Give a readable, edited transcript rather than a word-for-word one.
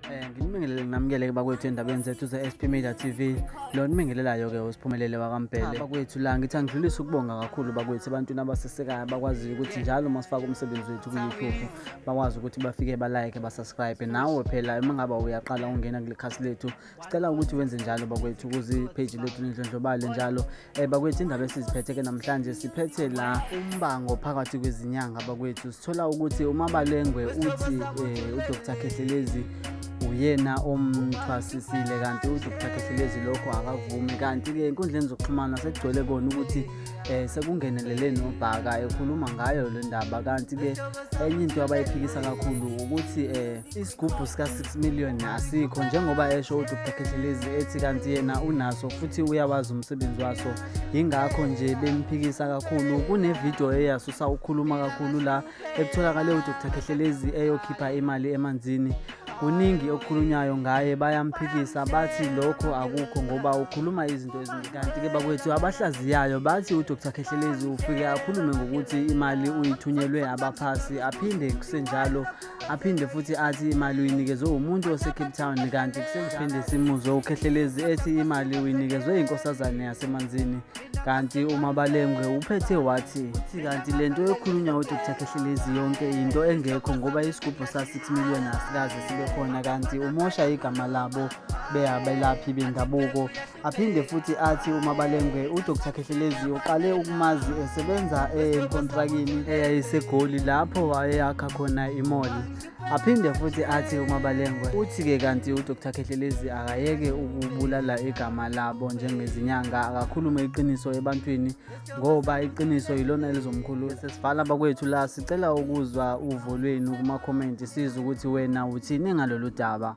Nginibingelele nginamukele bakwethu endabeni zethu ze-SP Media TV. Lo nibingelelayo-ke uSiphumelele wakaMbhele. Bakwethu la ngithi angidlulise ukubonga kakhulu bakwethu ebantwini abasesekayo abakwaziyo ukuthi njalo uma sifaka umsebenzi wethu ku-YouTube bakwazi ukuthi bafike ba-like ba-subscribe. Nawe phela uma ngaba uyaqala ungena kule khasi lethu sicela ukuthi wenze njalo bakwethu ukuze ipage lethu lindlondlobale njalo. Bakwethu indaba esiziphethe-ke namhlanje siphethe la umbango phakathi kwezinyanga bakwethu. Sithola ukuthi uMabalengwe uthi uDr Khehlelezi uyena omthwasisile kanti uDr Khehlelezi lokho akavumi, kanti-ke enkundleni zokuxhumana sekugcwele kona ukuthi sekungenelele noBhaka ekhuluma ngayo le ndaba. Kanti-ke enye into abayiphikisa kakhulu ukuthi isigubhu sika-6 million asikho, njengoba esho uDr Khehlelezi ethi kanti yena unaso futhi uyawazi umsebenzi waso, yingakho nje bemphikisa kakhulu. Kunevidiyo eyasusa ukukhuluma kakhulu la ekutholakale uDr Khehlelezi eyokhipha imali emanzini. Kuningi okukhulunywayo ngaye, bayamphikisa bathi lokho akukho ngoba ukhuluma izinto eziningi. Kanti-ke bakwethu abahlaziyayo bathi uDr Khehlelezi ufike akhulume ngokuthi imali uyithunyelwe abaphasi, aphinde kusenjalo aphinde futhi athi imali uyinikezwe umuntu ose-Cape Town, kanti kusenjaphinde simuzwe uKhehlelezi ethi imali uyinikezwe inkosazane yasemanzini. Kanti uMabalengwe uphethe wathi kanti lento ekhulunywa uDr Khehlelezi yonke into engekho ngoba isigubhu sa-6 million asikaze sibe khona, kanti umosha igama labo beyabelaphi bendabuko. Aphinde futhi athi uMabalengwe uDr Khehlelezi uqale ukumazi esebenza enkontrakini eyayiseGoli lapho wayeyakha khona imoli. Aphinde futhi athi uMabalengwe uthi-ke kanti uDr Khehlelezi akayeke ukubulala igama labo njengezinyanga, akakhulume iqiniso ebantwini ngoba iqiniso yilona elizomkhulula. Sesivala bakwethu la, sicela ukuzwa uvo lwenu kumakhomenti sizwe ukuthi wena uthini ngalolu daba.